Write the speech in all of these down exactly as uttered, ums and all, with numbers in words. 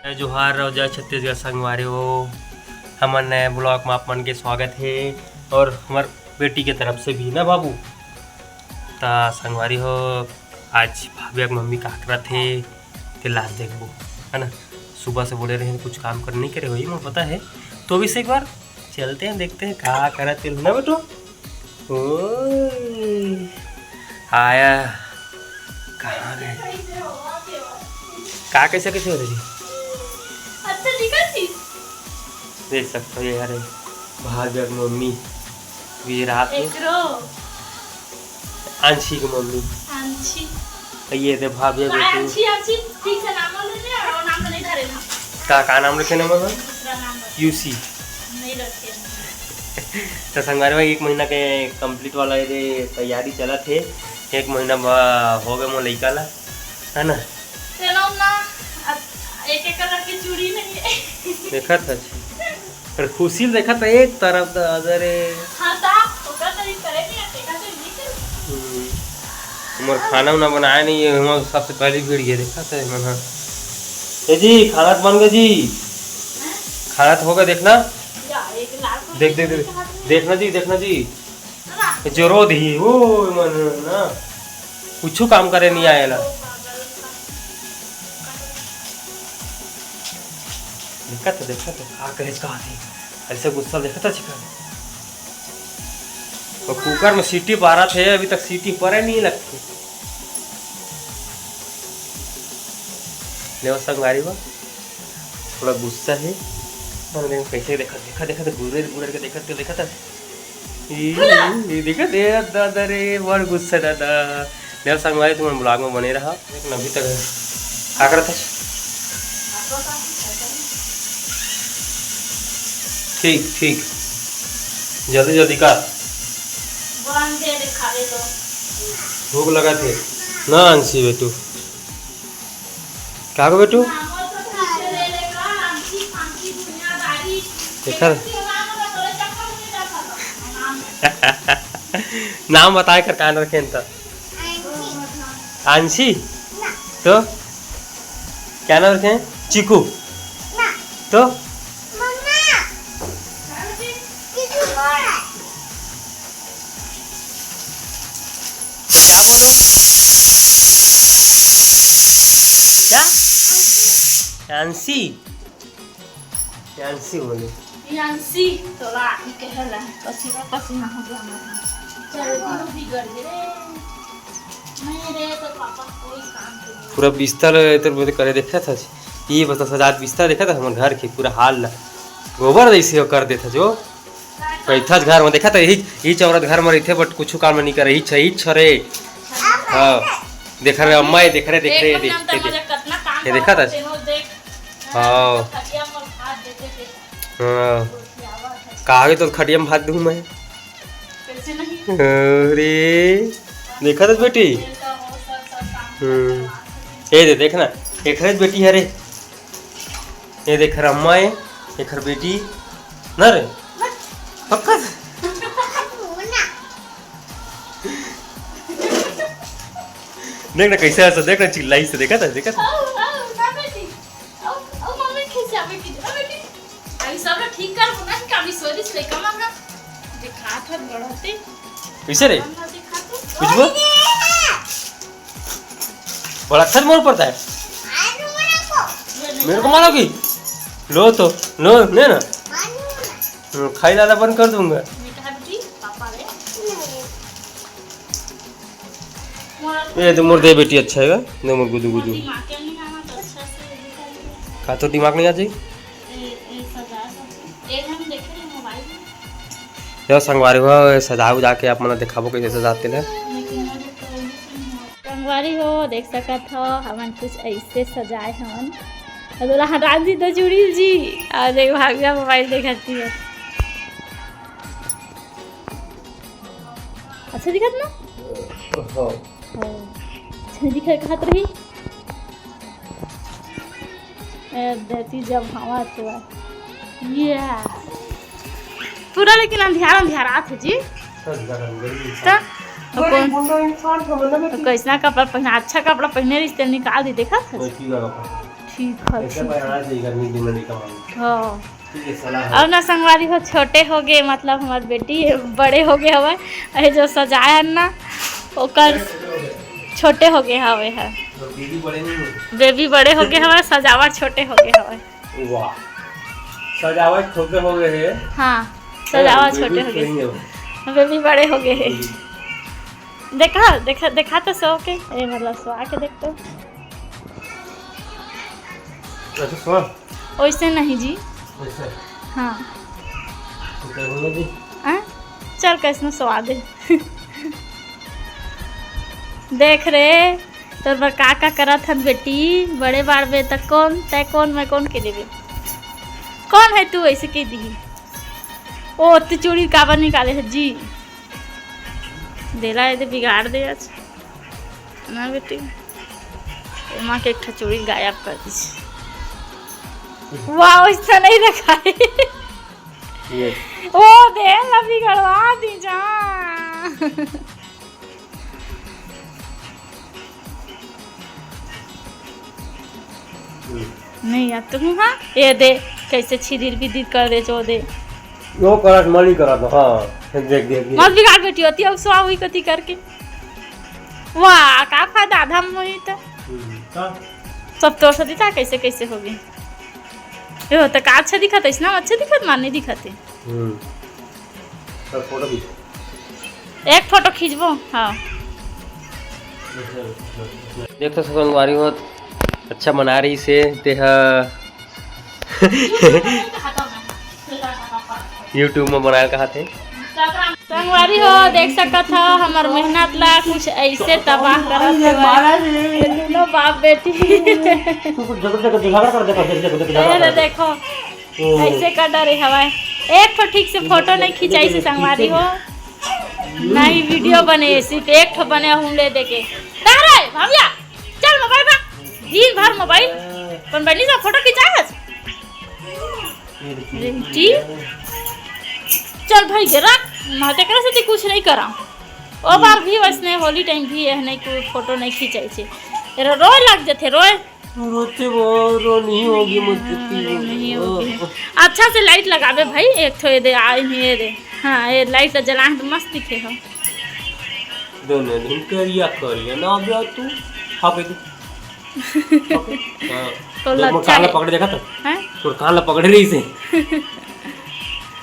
जय जोहार अउ जय छत्तीसगढ़ संगवारी हो। हमर नए vlog में आप मन के स्वागत हे और हमर बेटी के तरफ से भी ना बाबू। त संगवारी हो, आज भाविया के मम्मी का करत हे ते लास देखबो, है ना। सुबह से बोले रहे कुछ काम करने के रहे वही मोर पता है। तो अभी से एक बार चलते हैं, देखते हैं का करत हे ना बेटू। ओ आया, कहाँ गए? का कैसे कैसे हो रही? अच्छा दिखत ही। देख सकते हो ये हरे भाविया के मम्मी गुजरात में। एकरो। आंशी के मम्मी। आंशी। ये दे भाविया का बेटी। आंशी, आंशी, ठीक से नाम बोल रहे हैं और नाम तो नहीं धरे ना। का, का नाम रखे ना मम्मी? दूसरा नाम रखे। यूसी। नहीं रखे। तो संगवारी भाई, एक महीना के complete वाला ये दे तैयारी चलत हे। एक महीना बा-, हो गए मोर लइका ला, है ना? तेनो ना, अब एक एक करके चूड़ी नहीं है। देखत हस। पर खुशी ल देखत ह एक तरफ द अदरे। हाँ, ता ओकर तो ई करे नहीं, देखा तो नहीं कर। हम्म। मोर खाना उना बनाया नहीं है, हम सबसे पहले भीड़ गए, देखा था मन। हाँ। ए जी, खाना तो बन गया जी। हैं? खाना तो होगा, देखना। या, एक लाख देख, देख, देख। देखना जी, देखना जी। जोरो दी, ओ मन ना, कुछ काम करे नहीं आएला। देखत, देखत, का कहे, का थी? ऐसे गुस्सा देखत है चिकन। तो कुकर में सीटी पारत हे, अभी तक सीटी परे नहीं लगती। ले वो संगवारी बा, थोड़ा गुस्सा है। अरे देखो कैसे देखत, देखत, देखत, गुरेर, गुरेर के देखत, के देखत है। ई, ई देखत, ए दादा रे, बड़ गुस्सा दादा। ले वो संगवारी, तुम vlog में बने रहा। देख ना, अभी तक है। का करत है? ठीक, ठीक। जल्दी, जल्दी का। बन दे रे, खावे दो। भूख लगा थे। ना अंशी बेटू। का गो बेटू? देखा? नाम बताए कर कान रखे त। आंशी? तो? क्या नाम रखे हैं? चीकू? तो? क्या बोलो? क्या? आंशी? आंशी बोले। आंशी, तोला ई कहेला, पसीना पसीना हो गया हमारा। चल, तू बिगड़ गए। नहीं रे, तो पापा कोई काम के नहीं। पूरा बिस्तर इधर उधर करे देखा था। ये बता सजात बिस्तर देखा था हमारे घर के पूरा हाल ला। गोबर जैसे वो कर देता जो। बैठा घर में देखा था, यही, यही औरत घर में रहते, but कुछ काम नहीं करे, यही छ-, यही छरे। हाँ, देख रहे अम्मा, ये देख रहे, देख रहे, ये देख, ये देख। ये देखा था? हाँ। हाँ। कहा तो खटिया में भाग दूँ मैं। अरे, देखा था बेटी? हम्म। ये दे, देखना, एक बेटी है रे। ये देख, अम्मा है, एक बेटी ना रे। पक्का? देख ना कैसे हंसा, देख ना चिल्लाई से, देखा था, देखा था? आओ, आओ, ना बेटी। आओ, आओ, मम्मी खींच जा, बेटी, ना बेटी। अभी सब लोग ठीक कर, ना कि अभी सोरी से लेकर मांगा। दिखा था, बढ़ते। कैसे रे? हम ना दिखा तो। कुछ बोल? बड़ा अच्छा मोर पड़ता है। मेरे को मारोगी? लो तो, लो, ले ना। हम्म, खाई लाना बंद कर दूंगा। ये तो मोर दे बेटी अच्छा है, दे मोर गुदू गुदू। का तो दिमाग नहीं आ जाए? यो संगवारी हो, सजा उजा के आप मन ल देखाबो, कैसे सजाते ले। संगवारी हो, देख सकत हो, हमन कुछ ऐसे सजाए हवन। अउ तोला हटा दी तो चुड़ैल जी। अउ देख, भाविया मोबाइल देखत हे। अच्छा दिखत ना? हाँ। हाँ। अच्छा दिखत रही। ए, धरती जब हवा तो ये पूरा लेकिन अंधियार अंधियार आत हे जी। तो कौन? तो कैसना कपड़ा पहना? अच्छा कपड़ा पहने रहिस, तेल निकाल दी, देखा था? ठीक है, ऐसे ठीक। पहनाना चाहिए गर्मी के दिन में, नहीं कमाऊंगा। हाँ। ठीक है, सलाह है। अब ना संगवारी हो, छोटे हो गए, मतलब हमार बेटी बड़े हो गए हवय। अरे जो सजाए हन ना, ओकर छोटे हो गए हवे है। तो बेबी बड़े नहीं हुए? बेबी बड़े हो गए हवय, सजावट छोटे हो गए हवय। वाह, सजावट छोटे हो गए हैं। हाँ, सजावट बेबी छोटे हो गए। सही है। बेबी बड़े हो गए हैं। हम्म। देखा, देखा, देखा तो सो के, ए, मतलब सो आके देख तो। अच्छा, सो? वैसे नहीं जी। वैसे? हाँ। तो क्या बोला जी? हाँ? चल, कैसनो सवा दे। देख रे, तोर बर का का करत हन बेटी, बड़े बाड़बे त कौन, तै कौन, मैं कौन के देबे? कौन है तू ऐसे के दिही? ओ, तू चूड़ी काबर निकाले है जी? देला एदे बिगाड़ दे आज ना बेटी, एमा के एक ठो चूड़ी गायब कर दीजिए। वाह, ऐसा नहीं रखा है। ये। ओ दे, ला बिगड़वा दी जा। हम्म। नहीं यार, तुम हाँ, ये दे, कैसे छिदिर बिदिर कर दे, जो दे। वो करत, मनी करत, हाँ, देख, देख, देख। मत बिगाड़ बेटी, होती अब सुआ हुई कती करके। वाह, का फायदा आधा मोही त। हम्म, का? सब तोर सदी ता कैसे, कैसे होगी? यो, त का अच्छा दिखत है, इसना अच्छा दिखत, मार नहीं दिखत है। हम्म। सर, फोटो खींचो। एक फोटो खींचबो, हाँ। देख तो संगवारी हो, अच्छा मना रही से, तेहा YouTube में बनाए कहा थे। संगवारी हो, देख सकत हो, हमर मेहनत ला कुछ ऐसे तबाह करत हवय। ये दोनों बाप बेटी। तू कुछ झगड़ा कर, झगड़ा कर, देखो, देखो, देखो, झगड़ा ए रे, कर। देखो। ओ। ऐसे कर डरे हवय। एक ठो ठीक से फोटो नहीं खिंचाई से संगवारी हो। नहीं वीडियो बने, सिर्फ एक ठो बने हम ले देके। का रे, भव्या? चल मोबाइल बा। दिन भर मोबाइल। अपन बनी से फोटो खिंचावत। रिंकी। चल भाई गे रख। मैं तेकरा से कुछ नहीं करा। ओ बार भी वैसने होली टाइम भी यह नहीं कोई फोटो नहीं खिंचाई से। तेरा रोए लग जथे, रोए। रोते वो रो नहीं होगी मुझे। हाँ, रो नहीं होगी। अच्छा से लाइट लगावे भाई, एक ठो ये दे, आ, ये दे। हाँ, ये लाइट जला के मस्त दिखे हो। दोनों दिन करिया करिया ना बे तू। हाँ, कह दे। हाँ। तो देख, मोर लच्छा कान ला है। पकड़े देखा था? हैं? तोर कान ला पकड़े रही से।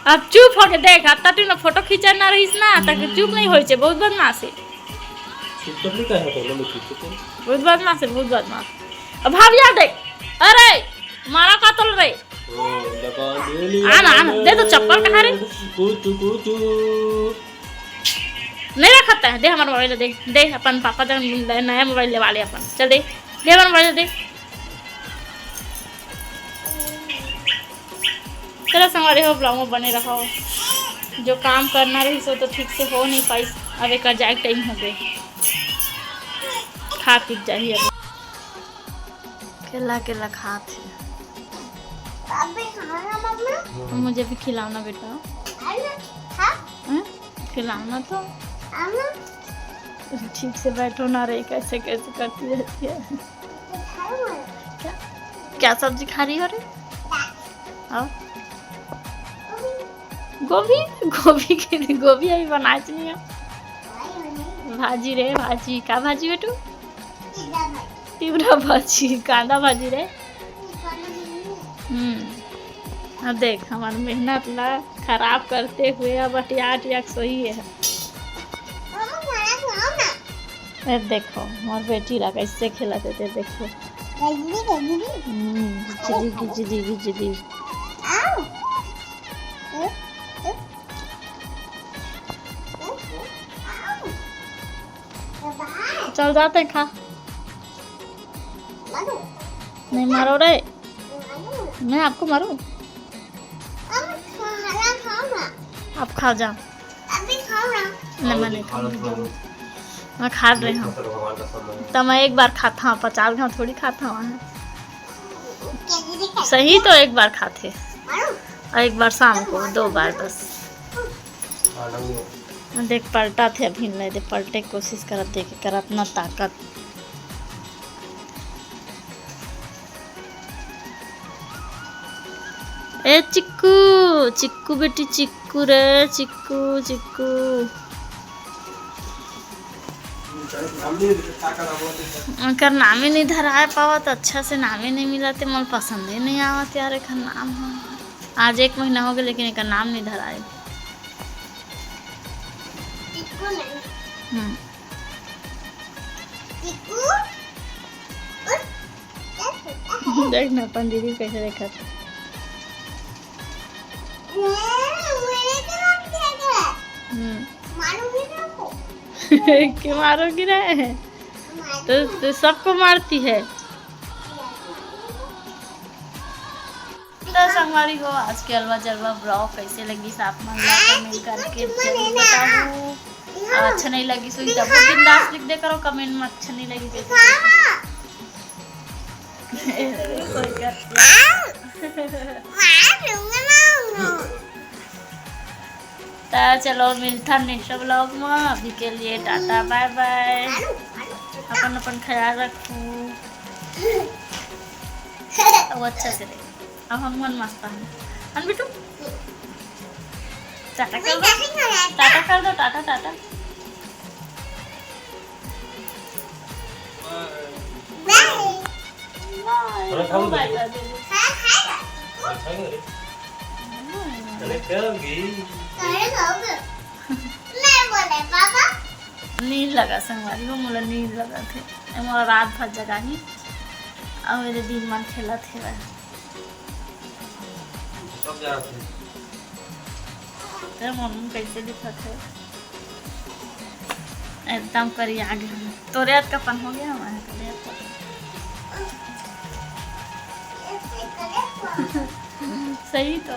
अब चुप होके देख, अब तक तू ना फोटो खींचा ना रहीस ना, तक चुप नहीं होई छे, बहुत बदमाश है। चुप तो नहीं कहे तो, मैं चुप तो। बहुत बदमाश है, बहुत बदमाश। अब भाग जा देख। अरे, मारा का तोल रे? ओ, दबा दे लिया। आ ना, आ ना, दे तो चप्पल कहाँ रे? कुचू, कुचू। नहीं रखता है, दे हमारा मोबाइल दे, दे अपन पापा जन नया मोबाइल लेवा ले अपन। चल दे, दे हमारा मोबाइल दे। चलो संगवारी हो, ब्लॉग में बने रहो। जो काम करना रही सो तो ठीक से हो नहीं पाई। अब एक जाए टाइम हो गए, खा पी जाही अब। केला केला खात है। अबे खाना मम्मा। मुझे भी खिलाओ ना बेटा। अरे, खा। हैं? खिलाओ ना तो। अम्मा। ठीक से बैठो ना रे, कैसे कैसे करती रहती है। क्या, क्या सब्जी खा रही हो रे? और गोभी, गोभी के, गोभी अभी बनाए नहीं है। भाजी रे भाजी, का भाजी बेटू? तिवरा भाजी, कांदा भाजी रे। हम्म, अब देख हमार मेहनत ला खराब करते हुए अब अटिया अटिया के सोई है। ए देखो, मोर बेटी ला कैसे खेलत हे, ते देखो। गजरी, गजरी। हम्म, बिजली, बिजली, बिजली। आओ। ए, ए। ए, ए, आओ। ए, बाहर। चल जाते हैं, खा। मारो। नहीं मारो रे। मारो। मैं आपको मारूं? अब खाना खाओ ना। आप खा जा। अभी खाओ ना। नहीं, मैं नहीं खाऊंगी। मैं खा रही हूँ। तो मैं एक बार खाता हूँ, पचास घाव थोड़ी खाता हूँ। सही तो एक बार खाते। और एक बार शाम को, दो बार बस। देख, पलटा थे अभी, नहीं दे, पलटे के कोशिश करत, देखे करत ना ताकत। ए चिक्कू, चिक्कू बेटी, चिक्कू रे, चिक्कू, चिक्कू। ओकर नामे नहीं धराए पावत, अच्छा से नामे नहीं मिलत हे, मोला पसंद ही नहीं आवत यार एकर नाम ह। आज एक महीना हो गया लेकिन एकर नाम नहीं धराए। चिक्कू नहीं। हम्म। चिक्कू। देख ना अपन दीदी कैसे देखत। हम्म। मारूंगी ना आपको। क्यों मारोगी रे? तो, तो सबको मारती है। तो संगवारी हो, आज के अलवा जलवा ब्लॉग कैसे लगिस आप मन ला कमेंट करके जरूर बताहू। और अच्छा नहीं लगिस होही तब बिंदास लिख दे करो कमेंट में, अच्छा नहीं लगिस होही तो। कोई करती है। तो चलो मिलथन नेक्स्ट ब्लॉग में, अभी के लिए टाटा बाय बाय, अपन अपन ख्याल रखू। अब अच्छा से रहे। अब हम मन मस्त हैं। हन बिटू? टाटा कर दो। टाटा कर दो, टाटा, टाटा। बाय। थोड़ा खाओ बाय ना। कर दो। अरे कभी। नींद लगा संगवारी हो, मोला नींद लगा थे। मोला रात भर जगाही। अब मेरे दिन मन खेला थे। सब जात हे। तेरे मम्मी कैसे दिखत हे? एकदम करिया गे हे। तोरे हाथ का पन हो गया, हमारे तोरे हाथ का पन। सही तो।